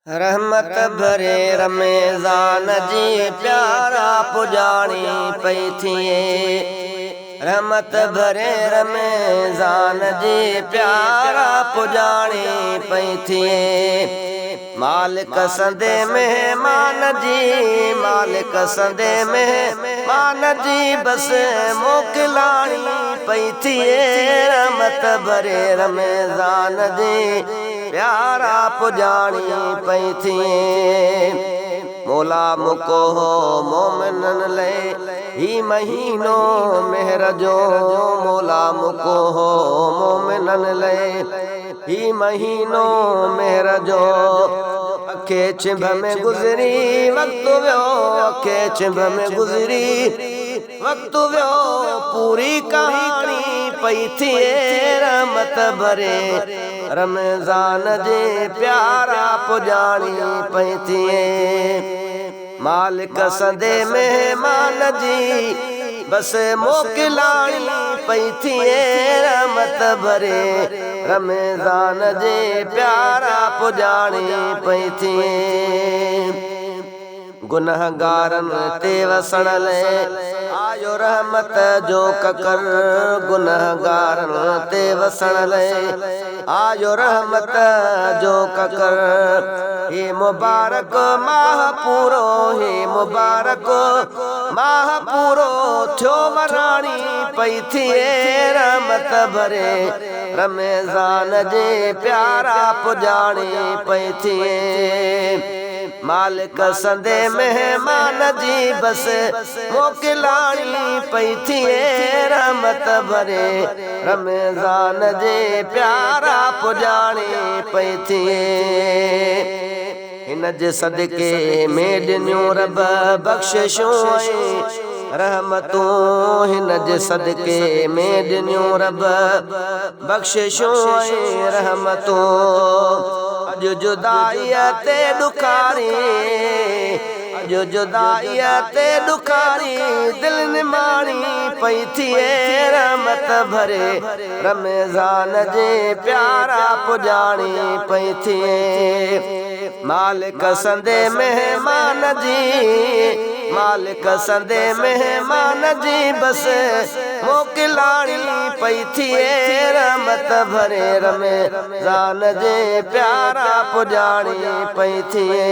رحمت ڀري رمضان جي پيارا پڄاڻي پئي ٿئي. رحمت ڀري رمضان جي پيارا پڄاڻي پئي ٿئي. مالڪ سندي مهمان جي، مالڪ سندي مهمان جي بس موڪلاڻي پئي ٿئي. رحمت ڀري رمضان جي پيارا پڄاڻي پئي ٿئي. مولا مڪو هو مومنن لئي هي مهينو مهر جو. مولا مڪو هو مومنن لئي هي مهينو مهر جو. اکي ڇنڀ ۾ گذري وقت ويو، اکي ڇنڀ ۾ گذري وقت ويو، پوري ڪهاڻي پئي ٿئي. رحمت ڀري رمضان جي پيارا پڄاڻي پئي ٿئي. مالڪ سندي مهمان جي بس موڪلاڻي پئي ٿئي. رحمت ڀري رمضان جي پيارا پڄاڻي پئي ٿئي. گنهگارن تي وسڻ لئي آيو رحمت جو ڪڪر. گنهگارن تي وسڻ لئي آيو رحمت جو ڪڪر. هي مبارڪ ماهه پورو، هي مبارڪ ماهه پورو ٿيو، وراڻي پئي ٿئي. رحمت ڀري رمضان جي پيارا پڄاڻي پئي ٿئي. مالڪ سندي مهمان جي بس موڪلاڻي پئي ٿئي. رحمت ڀري رمضان جي پيارا پڄاڻي پئي ٿئي. هن جي صدقي ۾ ڏنيون رب بخششون ۽ رحمتون. هن جي صدقي ۾ ڏنيون رب بخششون ۽ رحمتون. اڄ جدائيء تي ڏکاري، اڄ جدائيء تي ڏکاري دل نماڻي پئي ٿئي. رحمت ڀري رمضان جي پيارا پڄاڻي پئي ٿئي. مالڪ سندي مهمان جي، مالڪ سندي مهمان جي بس موڪلاڻي پئي ٿئي. رحمت ڀري رمضان جي پيارا پڄاڻي پئي ٿئي.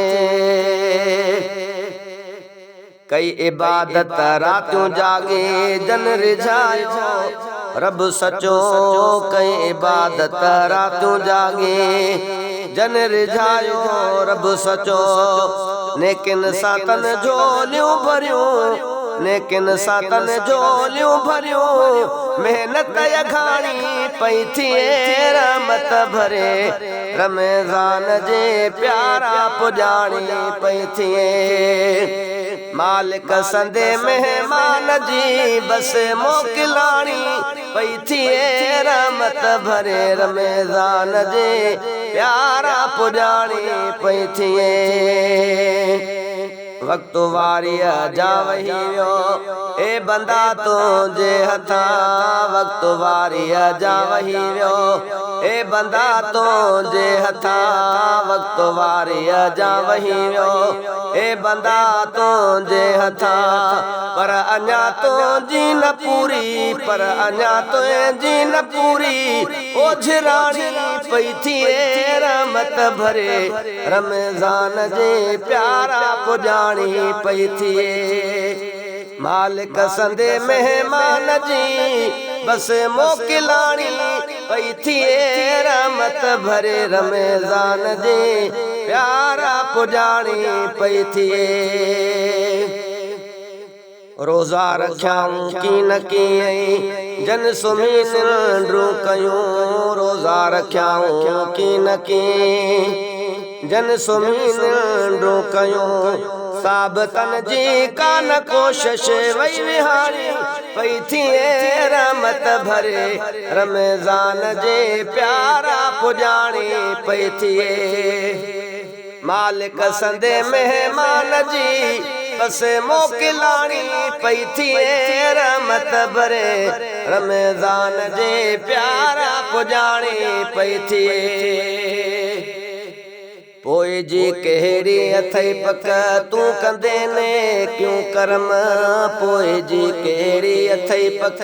ڪئي عبادت راتيون جاڳي جن رجهايو رب سچو. ڪئي عبادت راتيون جاڳي جن رجهايو رب سچو. نيڪن سان تن جهوليون ڀريون، نيڪن سان تن جهوليون ڀريون، محنت اگهاڻي پئي ٿئي. رحمت ڀري رمضان جي پيارا پڄاڻي پئي ٿئي. مالڪ سندي مهمان جي بس موڪلاڻي پئي ٿئي. رحمت ڀري رمضان جي پيارا پڄاڻي پئي ٿئي. وقت واريء جا وهي ويو اي بندا تنهنجي هٿان. وقت واريء جا وهي ويو اي بندا تنهنجي هٿان. وقت واريء جا وهي ويو اي بندا تنهنجي هٿان. پر اڃا تنهنجي نه پوري، پر اڃا تنهنجي نه پوري اوجهراڻي پئي ٿئي. رحمت ڀري رمضان جي پيارا پڄاڻي پئي ٿئي. مالڪ سندي مهمان جي بس موڪلاڻي پئي ٿئي. رحمت ڀري رمضان جي پيارا پڄاڻي پئي ٿئي. روزا رکيائون ڪين ڪيئن جن سمهي ننڊون ڪيون. روزا رکيائون ڪين ڪيئن جن سمهي ننڊون ڪيون. ثابتن جي ڪانه ڪوشش وئي وهاڻي پئي ٿئي. رحمت ڀري رمضان جي پيارا پڄاڻي پئي ٿئي. مالڪ سندي مهمان جي بس موڪلاڻي پئي ٿئي. رحمت ڀري رمضان جي پيارا پڄاڻي پئي ٿئي. پوء پوء جي ڪهڙي اٿئي پڪ، تون ڪندين نيڪيون ڪرم. پوء جي ڪهڙي اٿئي پڪ،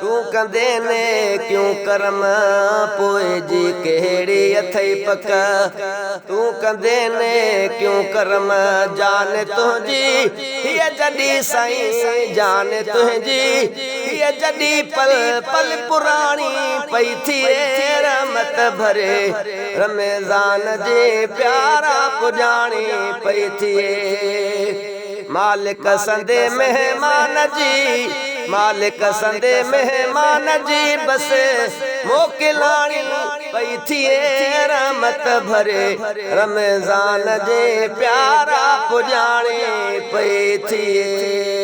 تون ڪندين نيڪيون ڪرم. پوء جي ڪهڙي اٿئي پڪ، تون ڪندين نيڪيون ڪرم. جان تنهنجي هيء جڏي سائين، جان تنهنجي هيء جڏي پل پل پراڻي پئي ٿئي. رحمت ڀري رمضان جي پيارا پڄاڻي پئي ٿئي. مالڪ سندي مهمان جي، مالڪ سندي مهمان جي بس موڪلاڻي پئي ٿئي. رحمت ڀري رمضان جي پيارا پڄاڻي پئي ٿئي.